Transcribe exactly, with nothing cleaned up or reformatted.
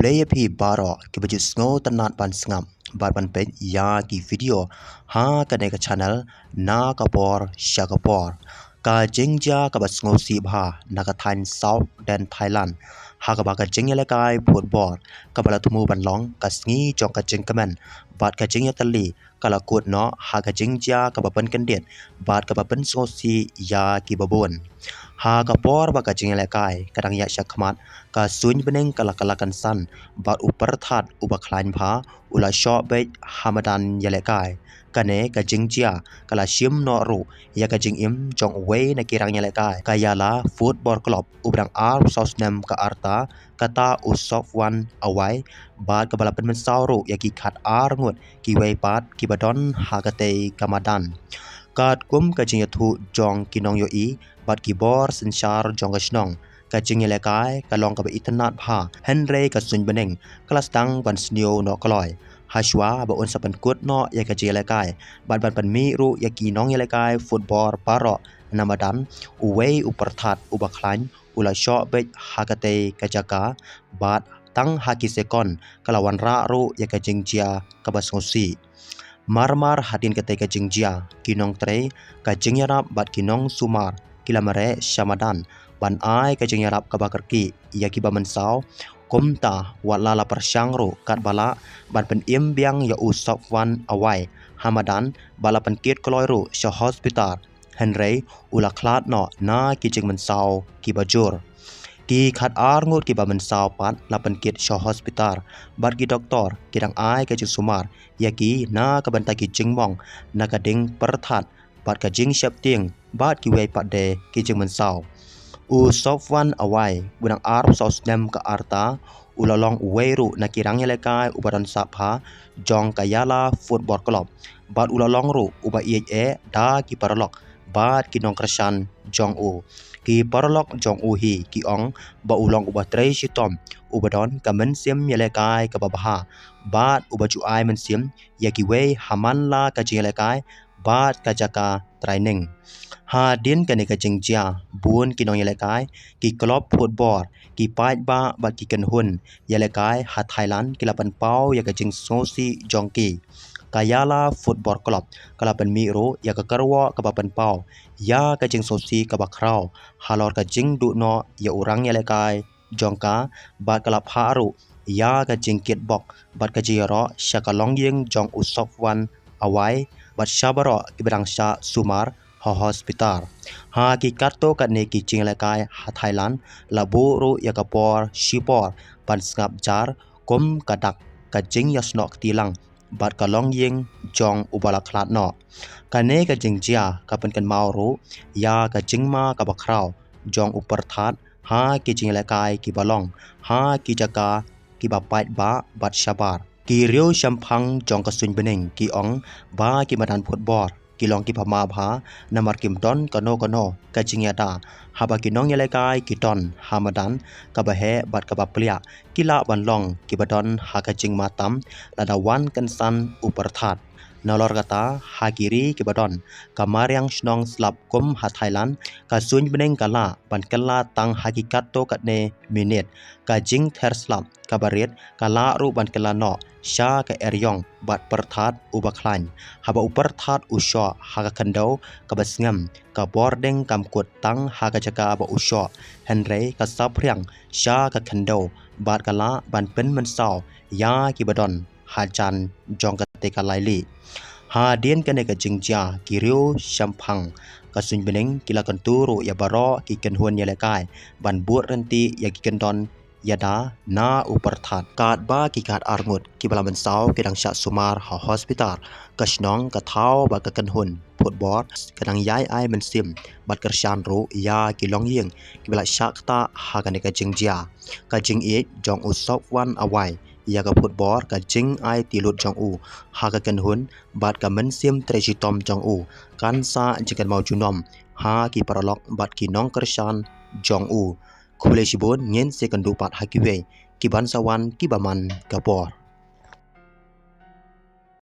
Khublei ïa phi baroh kiba ju sngewtynnat ban sngap bad ban peit ïa ki video ha kane ka channel na ka por sha ka por. Ka jingjia kaba sngewsih bha na ka thaiñ South Dane Thailand, ha kaba ka jingïalehkai football kaba la thmu ban long ka sngi jong ka jingkmen bad ka jingïatylli ka la kut noh ha ka jingjia kaba pynkyndit bad kaba pynsngewsih ïa kiba bun. Ha ka por ba ka jingïalehkai ka dang ïaid shakhmat, ka suiñ bneng ka la kylla kynsan bad u pyrthat uba khlaiñ bha u la shoh beit ha madan ïalehkai. Kane ka jingjia ka la shim noh ruh ïa ka jingim jong uwei na ki rangïalehkai ka Yala Football Club, uba dang arphew saw snem ka rta, kata u Sopwan Awai, bad kaba la pynmynsaw ruh ïa ki khat ar ngut kiwei pat kiba don ha katei ka madan. Katkum ka jingïathuh jong ki nongïohi bad ki bor synshar jong ka shnong, ka jingïalehkai ka long kaba itynnad bha, hynrei ka suiñ bneng ka la sdang ban sniew noh kloi. Hashwa ba un sa pynkut noh ïa ka jingïalehkai bad ban pynmih ruh ïa ki nongïalehkai football baroh na madan, uwei u pyrthat uba khlaiñ u la shoh beit ha katei ka jaka, bad tang ha ki sekon ka la wanrah ruh ïa ka jingjia kaba sngewsih. Marmar hadien katei ka jingjia, ki nongtrei, ka jingïarap bad ki nongsumar ki la mareh sha madan ban ai ka jingïarap kaba kyrkieh ïa kiba mynsaw. Kumta, wat la la pyrshang ruh katba lah ban pynim biang ïa u Sopwan Awai ha madan, bad la pynkit kloi ruh sha hospital, hynrei u la khlad noh na ki jingmynsaw kiba jur. Ki khat ar ngut kiba mynsaw pat la pynkit sha hospital, bad ki doktor ki dang ai ka jingsumar ïa ki na ka bynta ki jingmong na ka ding pyrthat bad ka jingsheptieng bad kiwei pat de ki jingmynsaw. U Sopwan Awai, uba dang arphew saw snem ka rta, u la long uwei ruh na ki rangïalehkai uba don sap bha jong ka Yala Football Club, bad u la long ruh uba ïeit eh da ki paralok bad ki nongkyrshan jong u. Ki paralok jong u hi ki ong ba u long uba trei shitom, uba don ka mynsiem ïalehkai kaba bha, bad uba ju ai mynsiem ïa kiwei ha man la ka jingïalehkai bad ka jaka training. Hadien kane ka jingjia, bun ki nongïalehkai, ki klub football, ki paidbah bad ki kynhun ïalehkai ha Thailand ki la pynpaw ïa ka jingsngewsih jong ki. Ka Yala Football Club ka la pynmih ruh ïa ka kyrwoh kaba pynpaw ïa ka jingsngewsih kaba khraw halor ka jingduh noh ïa u rangïalehkai jong ka, bad ka la phah ruh ïa ka jingkitbok bad ka jingïaroh sha ka longïing jong u Sopwan Awai bad sha baroh kiba dang shah sumar ha hospital. Ha ki katto katne ki jingïalehkai ha Thailand la buh ruh ïa ka por shi por ban sngap jar kum ka dak ka jingïasnoh kti lang bad ka longïing jong uba la khlad noh. Kane ka jingjia ka pynkynmaw ruh ïa ka jingma kaba khraw jong u pyrthat ha ki jingïalehkai kiba long ha ki jaka kiba paidbah bad shabar. Ki riew shemphang jong ka suiñ bneng ki ong ba ki madan football ki long kiba ma bha, namar kim don kano kano ka jingïada. Haba ki nongïalehkai ki don ha madan kaba heh bad kaba pliah, ki lah ban long kiba don ha ka jingma tam lada wan kynsan u pyrthat. Nalor kata, ha ki ri kiba don ka mariang shnong slap kum ha Thailand, ka suiñ bneng ka lah ban kylla tang ha ki katto katne minit. Ka jingther slap kaba rit ka lah ruh ban kylla noh sha ka eriong bad pyrthat uba khlaiñ. Haba u pyrthat u shoh ha ka khyndew kaba sngem, ka bording kam kut tang ha ka jaka ba u shoh, hynrei ka saphriang sha ka khyndew bad ka lah ban pynmynsaw ïa kiba don hajan jong katei ka laili. Hadien kane ka jingjia, ki riew shemphang ka suiñ bneng ki la kyntu ruh ïa baroh ki kynhun ïalehkai ban bud rynti ïa ki kyndon ïada na u pyrthat. Katba ki khat ar ngut kiba la mynsaw ki dang shah sumar ha hospital, ka shnong, ka thaw bad ka kynhun football ka dang ïai ai mynsiem bad kyrshan ruh ïa ki longïing kiba la shah ktah ha kane ka jingjia. Ka jingïeit jong u Sopwan Awai ïa ka football, ka jingai tilut jong u ha ka kynhun bad ka mynsiem trei shitom jong u kan sah jingkynmaw junom ha ki paralok bad ki nongkyrshan jong u. Khublei shibun, ngin sa ïakynduh pat ha kiwei ki ban sa wan kiba man ka por.